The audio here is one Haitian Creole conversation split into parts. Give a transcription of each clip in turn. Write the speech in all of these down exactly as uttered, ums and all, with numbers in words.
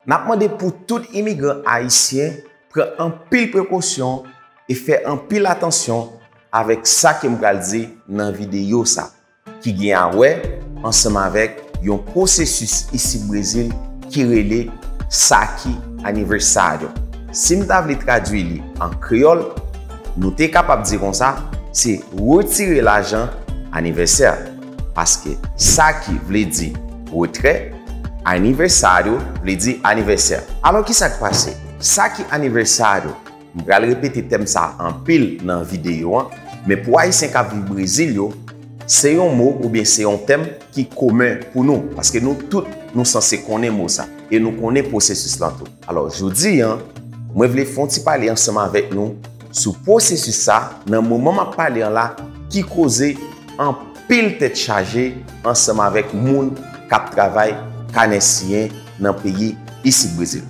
N ap mande pou tout imigran ayisyen pran anpil prekosyon e fè anpil atansyon avèk sa ke m pral di nan videyo sa, ki gen a wè ansanm avèk yon pwosesis isit Brezil ki rele saque aniversário. Si m ta vle tradui li an kreyòl, nou te kapab di konsa, se retire lajan anivèsè. Paske saque vle di retrè, aniversário vle di anivèsè. Alò, kisa k pase? Saque aniversário, m pral repete tèm sa anpil nan videyo an, men pou Ayisyen k ap viv Brezil yo, se yon mo oubyen se yon tèm ki komen pou nou, paske nou tout nou sanse konnen mo sa, e nou konnen pwosesis lan tou. Alò, jodi a, mwen vle fè yon ti pale ansanm avèk nou sou pwosesis sa nan moman m ap pale an la, ki koze anpil tèt chaje ansanm avèk moun k ap travay kanè siyen nan peyi isit Brezil.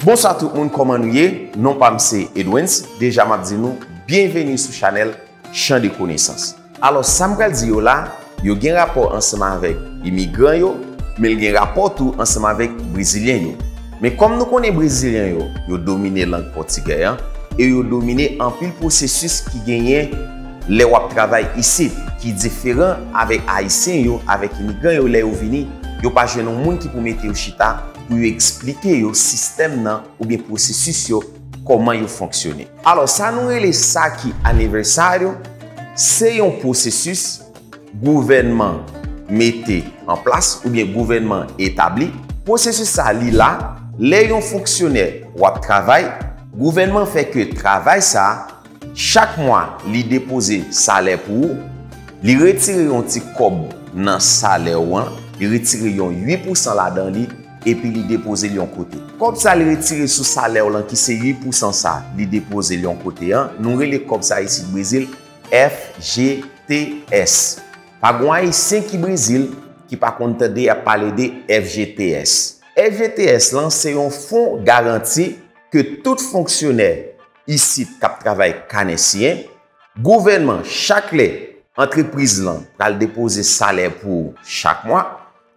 Bonswa tout moun, kòman nou ye? Non pa m se Edwens. Deja m ap di nou byenveni sou chanèl Chan de Konesans. Alò, sa m pral di yo la, yo gen rapò ansanm avèk imigran yo, men l gen rapò tou ansanm avèk Brezilyen yo. Men kòm nou konnen Brezilyen yo, yo domine lang pòtigè an, e yo domine anpil pwosesis ki genyen lè w ap travay isit, ki diferan avèk Ayisyen yo, avèk imigran yo, lè yo vini, yo pa jwenn yon moun ki pou mete yo chita pou yo eksplike yo sistèm nan oubyen pwosesis yo, kòman yo fonksyone. Alò, sa nou rele saque aniversário, se yon pwosesis gouvènman mete an plas oubyen gouvènman etabli. Pwosesis sa, li la, lè yon fonksyonè w ap travay, gouvènman fè ke travay sa, chak mwa, li depoze salè pou ou, li retire yon ti kòb nan salè w an, li retire yon uit pousan ladan li, epi li depoze l yon kote. Kòb sa li retire sou salè w lan, ki se uit pousan sa, li depoze l yon kote an, nou rele kòb sa isit Brezil F G T S. Pa gon Ayisyen ki Brezil ki pa konn tande y ap pale de F G T S. F G T S lan se yon fon garanti ke tout fonksyonè isit k ap travay kanè siyen, gouvènman, chak lè antrepriz lan pral depoze salè pou ou chak mwa,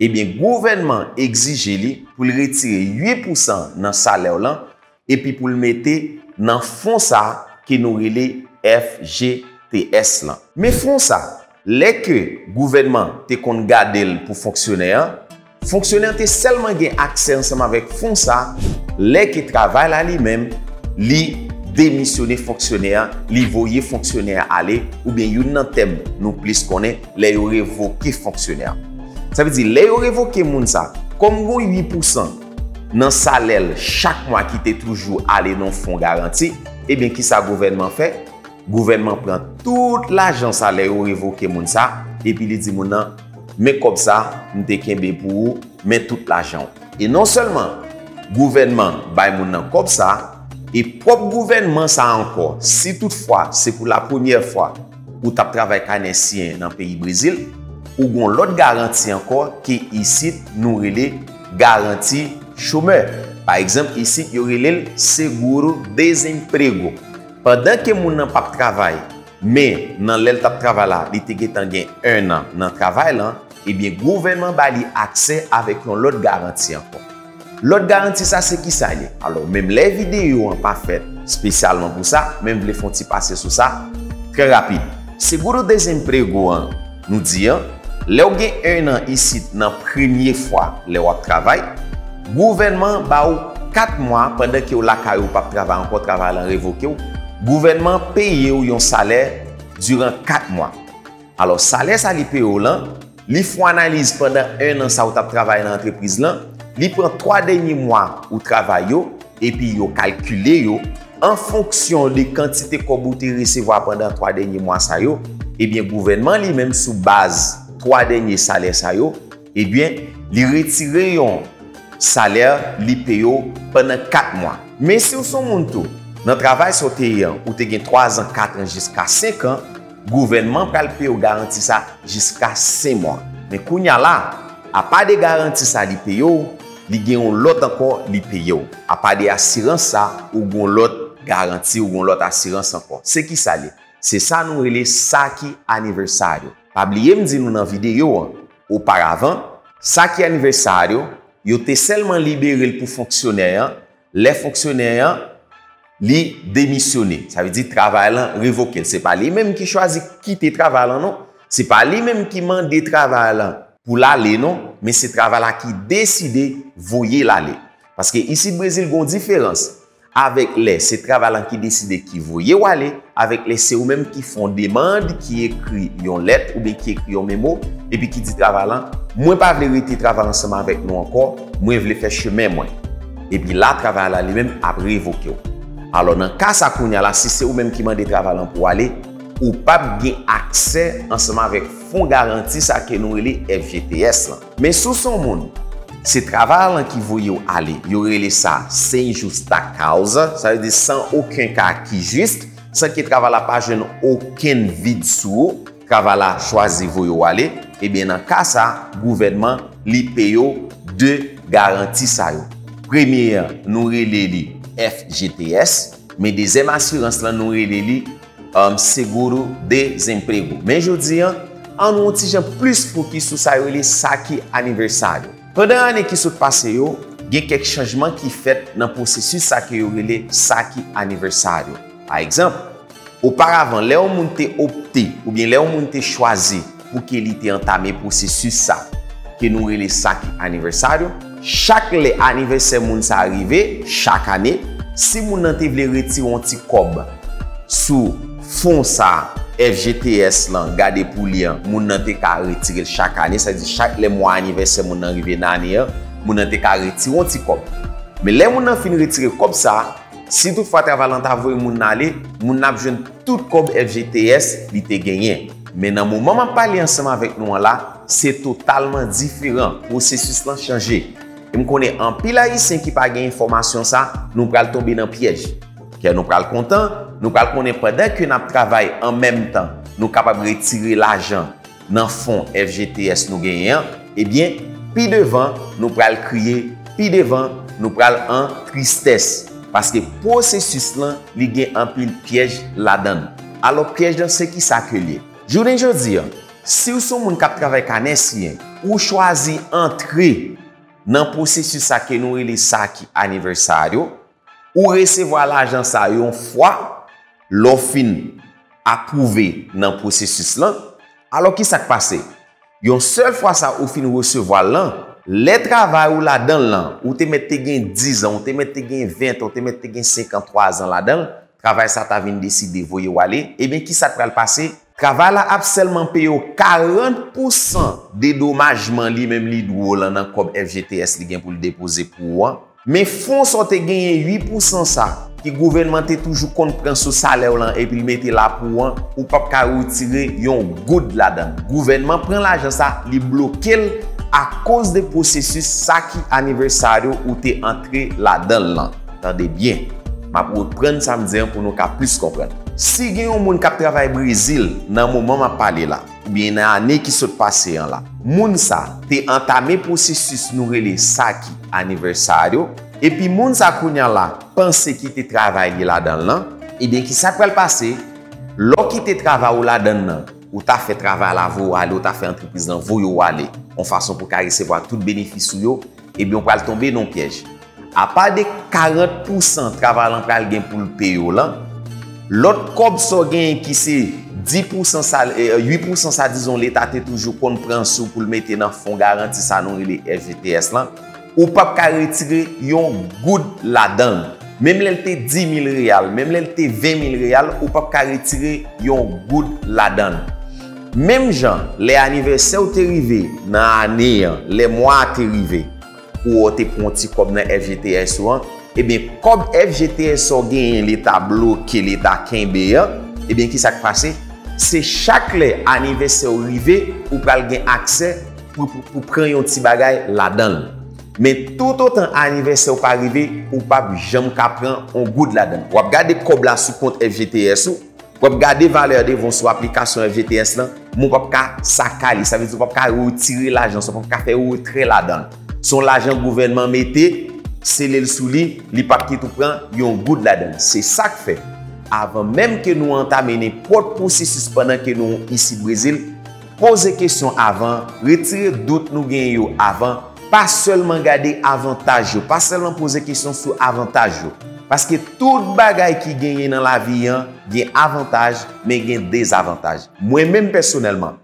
ebyen, gouvènman egzije li pou l retire uit pousan nan salè w lan, epi pou l mete nan fon sa ke nou rele F G T S lan. Men fon sa, lè ke gouvènman te konn gade l pou fonksyonè an, fonksyonè an te sèlman gen aksè ansanm avèk fon sa lè ke travay la li menm, li demisyone fonksyonè an, li voye fonksyonè an ale, oubyen youn nan tèm nou plis konnen, lè yo revoke fonksyonè an. Sa vle di, lè yo revoke moun sa, kòm gon uit pousan nan salè l chak mwa ki te toujou ale nan fon garanti, ebyen, kisa gouvènman fè? Gouvènman pran tout lajan sa lè yo revoke moun sa, epi li di moun nan, "Men kòb sa, m te kenbe pou ou, men tout lajan w." E non sèlman gouvènman bay moun nan kòb sa, e pwòp gouvènman sa ankò, si toutfwa se pou lapremyè fwa ou t ap travay kanè siyen nan peyi Brezil, ou gon lòt garanti ankò ke isit nou rele garanti chomè. Pa egzanp, isit yo rele l seguro-desemprego. Pandan ke moun nan p ap travay, men nan lè l t ap travay la, li te gentan gen ennan nan travay lan, ebyen, gouvènman ba li aksè avèk yon lòt garanti ankò. Lòt garanti sa, se kisa l ye? Alò, menm lè videyo an pa fèt espesyalman pou sa, men m vle fè yon ti pase sou sa trè rapid. Seguro-desemprego an, nou di an, lè w gen ennan isit nan premye fwa lè w ap travay, gouvènman ba w kat mwa pandan ke w lakay ou p ap travay ankò, travay lan revoke w, gouvènman peye w yon salè diran kat mwa. Alò, salè sa li peye w lan, li fè yon analiz pandan ennan sa ou t ap travay nan antrepriz lan, li pran twa dènye mwa ou travay yo, epi yo kalkile yo an fonksyon de kantite kòb ou te resevwa pandan twa dènye mwa sa yo, ebyen, gouvènman li menm, sou baz twa dènye salè sa yo, ebyen, li retire yon salè, li peye w pandan kat mwa. Men si w se yon moun tou, nan travay sa w te ye an, ou te gen twa zan, kat an, jiska senk an, gouvènman pral peye w garanti sa jiska senk mwa. Men kounye a la, apa de garanti sa li peye w, li gen yon lòt ankò li peye w. Apa de asirans sa, ou gon lòt garanti, ou gon lòt asirans ankò. Se kisa l ye? Se sa nou rele saque aniversário. Pa bliye m di nou nan videyo an, Oparavan, sa ki anivèsaryo, yo te sèlman libere l pou fonksyonè an, lè fonksyonè an, li demisyone. Sa vle di travay lan revoke l. Se pa li menm ki chwazi kite travay lan non. Se pa li menm ki mande travay lan pou l ale non, men se travay la ki deside voye l ale. Paske isit Brezil gon diferans avèk lè se travay lan ki deside ki voye w ale, avèk lè se ou menm ki fè yon demann, ki ekri yon lèt oubyen ki ekri yon memo, epi ki di travay lan, mwen pa vle rete travay ansanm avèk nou ankò, mwen vle fè chemen mwen. Epi la travay la li menm ap revoke w. Alò nan ka sa kounye a la, si se ou menm ki mande travay lan pou w ale, ou p ap gen aksè ansanm avèk fon garanti sa ke nou rele F G T S lan. Men si w se yon moun, se travay lan ki voye w ale, yo rele sa sem justa causa, sa vle di san okenn ka ki jis, san ke travay la pa jwenn okenn vid sou ou, travay la chwazi voye w ale, ebyen nan ka sa, gouvènman li peye w de garanti sa yo. Premye an, nou rele li F G T S, men dezyèm asirans lan, nou rele li um, seguro desemprego. Men jodi an, an nou yon ti jan plis fokis sou sa yo rele saque aniversário. Pandan ane ki sot pase yo, gen kèk chanjman ki fèt nan pwosesis sa ke yo rele saque aniversário. Pa egzanp, oparavan, lè yon moun te opte oubyen lè yon moun te chwazi pou ke li te antame pwosesis sa ke nou rele saque aniversário, chak lè anivèsè moun sa rive, chak ane, si moun nan te vle retire yon ti kòb sou fon sa F G T S lan gade pou li an, moun nan te ka retire l chak ane, sa di chak lè mwa anivèsè moun nan rive nan ane an, moun nan te ka retire yon ti kòb. Men lè moun nan fin retire kòb sa, si toutfwa travay lan ta voye moun nan ale, moun nan ap jwenn tout kòb F G T S li te genyen. Men nan moman m ap pale ansanm avèk nou an la, se totalman diferan. Pwosesis lan chanje. E m konnen anpil Ayisyen ki pa gen enfòmasyon sa, nou pral tonbe nan pyèj. Kè nou pral kontan, nou pral konnen pandan ke n ap travay an menm tan, nou kapab retire lajan nan fon F G T S nou genyen an, ebyen, pi devan, nou pral kriye, pi devan, nou pral an tristès. Paske pwosesis lan, li gen anpil pyèj ladan l. Alò, pyèj lan, se kisa ke l ye? Jounen jodi an, si w se yon moun k ap travay kanè siyen, ou chwazi antre nan pwosesis sa ke nou rele saque aniversário, ou resevwa lajan sa yon fwa, lè w fin apwouve nan pwosesis lan, alò ki sa k pase? Yon sèl fwa sa ou fin resevwa l lan, lè travay ou ladan l lan, ou te mèt te gen diz an, ou te mèt te gen ven an, ou te mèt te gen senkanntwa zan ladan l, travay sa ta vin deside voye w ale, ebyen ki sa k pral pase? Travay la ap sèlman peye w karant pousan dedomajman li menm li dwe w lan nan kòb F G T S li gen pou l depoze pou ou an. Men fon sa w te genyen uit pousan sa, ki gouvènman te toujou konn pran sou salè w lan epi l mete la pou ou an, ou p ap ka retire yon goud ladan l. Gouvènman pran lajan sa, li bloke l akoz de pwosesis saque aniversário ou te antre ladan l lan. Tande byen. M ap reprann sa m di an pou nou ka plis konprann. Si gen yon moun k ap travay Brezil nan moman m ap pale la, oubyen nan ane ki sot pase an la, moun sa te antame pwosesis nou rele saque aniversário, epi moun sa kounye a la panse kite travay li ladan l lan, ebyen ki sa k pral pase? Lè w kite travay ou ladan l lan, ou ta fè travay la voye w ale, ou ta fè antrepriz lan voye w ale, yon fason pou w ka resevwa tout benefis ou yo, ebyen w pral tonbe nan yon pyèj. Apa de karant pousan travay lan pral gen pou l peye w lan, lòt kòb sa w genyen ki se dis pousan sa, eh, uit pousan sa, dizon, Leta te toujou konn pran sou pou l mete nan fon garanti sa nou rele F G T S lan, ou p ap ka retire yon goud ladan l. Menm lè l te dis mil reyal, menm lè l te ven mil reyal, ou p ap ka retire yon goud ladan l. Menm jan, lè anivèsè w te rive nan ane an, lè mwa a te rive, ou wè w te pran yon ti kòb nan F G T S ou an, ebyen, kòb F G T S sa w genyen Leta bloke, Leta kenbe an, ebyen, ki sa k pase? Se chak lè anivèsè w rive, ou pral gen aksè pou, pou, pou pran yon ti bagay ladan l. Men toutotan anivèsè w pa rive, ou p ap janm ka pran yon goud ladan l. W ap gade kòb la sou kont F G T S ou, w ap gade valè de von sou aplikasyon F G T S lan, men w p ap ka saka li. Sa vle di w p ap ka retire lajan sa, w p ap ka fè retrè ladan l. Se yon lajan gouvènman mete, sele l sou li, li p ap kite w pran yon goud ladan l. Se sa k fè, avan menm ke nou antame nenpòt pwosesis pandan ke nou isit Brezil, Poze kesyon avan, retire dout nou genyen yo avan, pa sèlman gade avantaj yo, pa sèlman poze kesyon sou avantaj yo. Paske tout bagay ki genyen nan lavi an gen avantaj, men gen dezavantaj. Mwen menm pèsonèlman,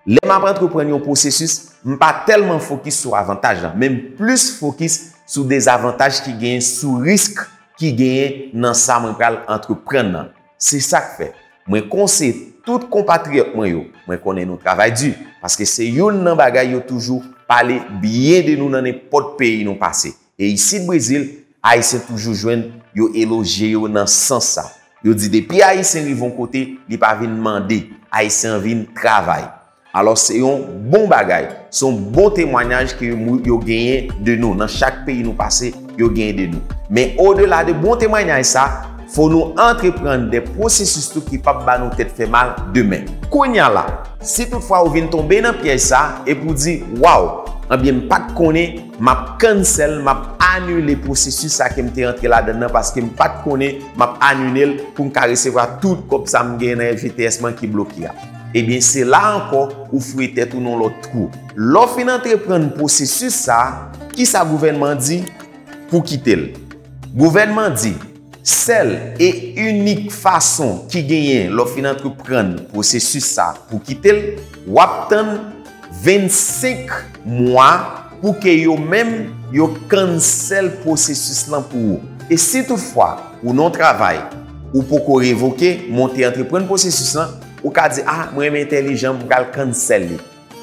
lè m ap antreprann yon pwosesis, m pa tèlman fokis sou avantaj la, men m plis fokis sou dezavantaj ki genyen, sou risk ki genyen nan sa mwen pral antreprann nan. Se sa k fè mwen konseye tout konpatriyòt mwen yo, mwen konnen nou travay di, paske se youn nan bagay yo toujou pale byen de nou nan nenpòt peyi nou pase. E isit Brezil, Ayisyen toujou jwenn yo elojye yo nan sans sa. Yo di depi Ayisyen rive yon kote, li pa vin mande, Ayisyen an vin travay. Alò, se yon bon bagay, se yon bon temwayaj ke mou- yo genyen de nou. Nan chak peyi nou pase, yo genyen de nou. Men odela de bon temwayaj sa, fò nou antreprann de pwosesis tou ki p ap ba nou tèt fè mal demen. Kounye a la, si toutfwa ou vin tonbe nan pyèj sa, epi w di, waw, anbyen m pa t konnen, m ap cancel, m ap anile pwosesis sa ke m te rantre ladan l nan, paske m pa t konnen m ap anile l pou m ka resevwa tout kòb sa m genyen nan F G T S mwen ki bloke a. Ebyen, se la ankò ou fouye tèt ou nan lòt twou. Lè w fin antreprann pwosesis sa, kisa gouvènman an di pou kite l? Gouvènman di, sèl e inik fason ki genyen lè w fin antreprann pwosesis sa pou kite l, w ap tann vennsenk mwa pou ke yo menm yo cancel pwosesis lan pou ou. E si toutfwa ou nan yon travay, ou poko revoke, men w te antreprann pwosesis lan, ou ka di, a, mwen menm entèlijan, m pral cancel li.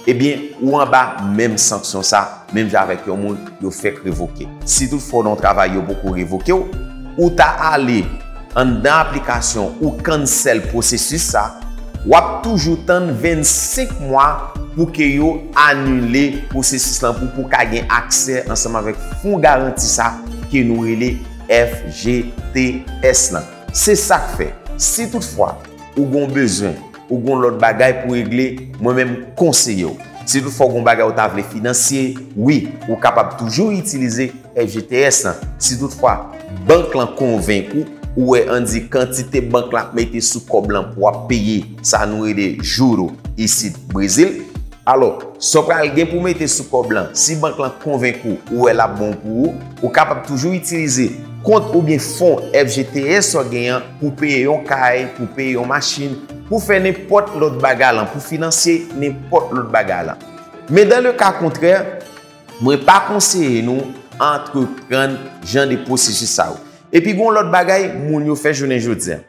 Ebyen, ou anba menm sanksyon sa, menm jan avèk yon moun yo fèk revoke. Si toutfwa w nan yon travay yo poko revoke w, ou ta ale anndan aplikasyon ou cancel pwosesis sa, w ap toujou tann vennsenk mwa pou ke yo anile pwosesis lan pou, pou ka gen aksè ansanm avèk fon garanti sa ke nou rele F G T S lan. Se sa k fè, si toutfwa ou gon bezwen, ou gon lòt bagay pou regle, mwen menm konseye w. Si toutfwa ou gon bagay ou ta vle finansye, wi, ou kapab toujou itilize F G T S lan. Si toutfwa bank lan konvenk ou, ou wè ann di kantite bank lan ap mete sou kòb lan pou w ap peye, sa nou rele juro isit Brezil. Alò, sa w pral gen pou w mete sou kòb lan, si bank lan konvenk ou, ou wè l ap bon pou ou, ou kapab toujou itilize kont oubyen fon F G T S sa w genyen an pou peye yon kay, pou peye yon machin, pou fè nenpòt lòt bagay lan, pou finansye nenpòt lòt bagay lan. Men dans le cas contraire, mwen pa konseye nou antreprann jan de pwosesis sa yo. Epi gon lòt bagay moun yo fè jounen jodi a.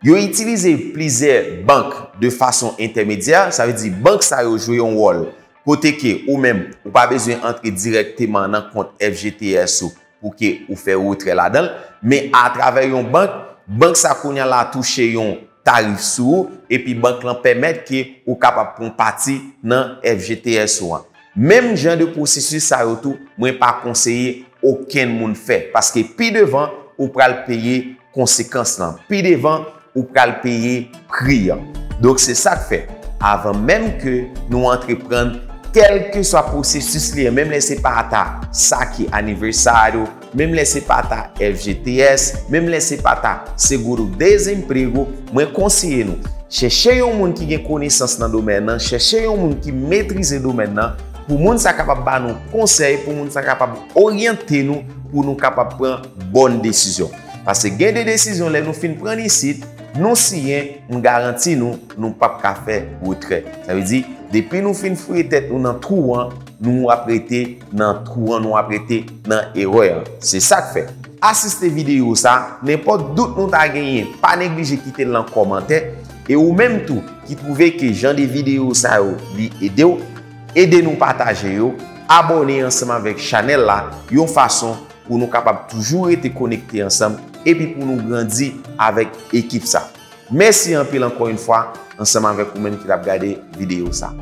Yo itilize plizyè bank de fason entèmedyè, sa vle di bank sa yo jwe yon wòl kote ke ou menm ou pa bezwen antre dirèkteman nan kont F G T S ou pou ke ou fè retrè ladan l, men atravè yon bank, bank sa kounye a la touche yon tarif sou ou, epi bank lan pèmèt ke ou kapab pran pati nan F G T S ou an. Menm jan de pwosesis sa yo tou, mwen pa konseye okenn moun fè, paske pi devan ou pral peye konsekans lan. Pi devan ou pral peye pri an. Donk se sa k fè, avan menm ke nou antreprann kèlkeswa pwosesis li ye, menm lè se pa ta sa ki anivèsaryo, menm lè se pa ta F G T S, menm lè se pa ta Seguro Desemprego, mwen konseye nou, chèche yon moun ki gen konesans nan domèn nan, chèche yon moun ki metrize domèn nan, pou moun sa kapab ba nou konsèy, pou moun sa kapab oryante nou, pou nou kapab pran bòn desizyon. Paske gen de desizyon lè nou fin pran isit, nou siyen, m garanti nou, nou p ap ka fè retrè. Sa vle di, depi nou fin fouye tèt nou nan twou an, nou ap rete nan twou an, nou ap rete nan erè an. Se sa k fè, asiste videyo sa, nenpòt dout nou ta genyen, pa neglije kite l nan kòmantè. E ou menm tou ki twouve ke jan de videyo sa yo li ede w, ede nou pataje yo, abòne ansanm avèk chanèl la, yon fason pou nou kapab toujou rete konekte ansanm epi pou nou grandi avèk ekip sa. Mèsi anpil ankò yon fwa ansanm avèk ou menm ki t ap gade videyo sa.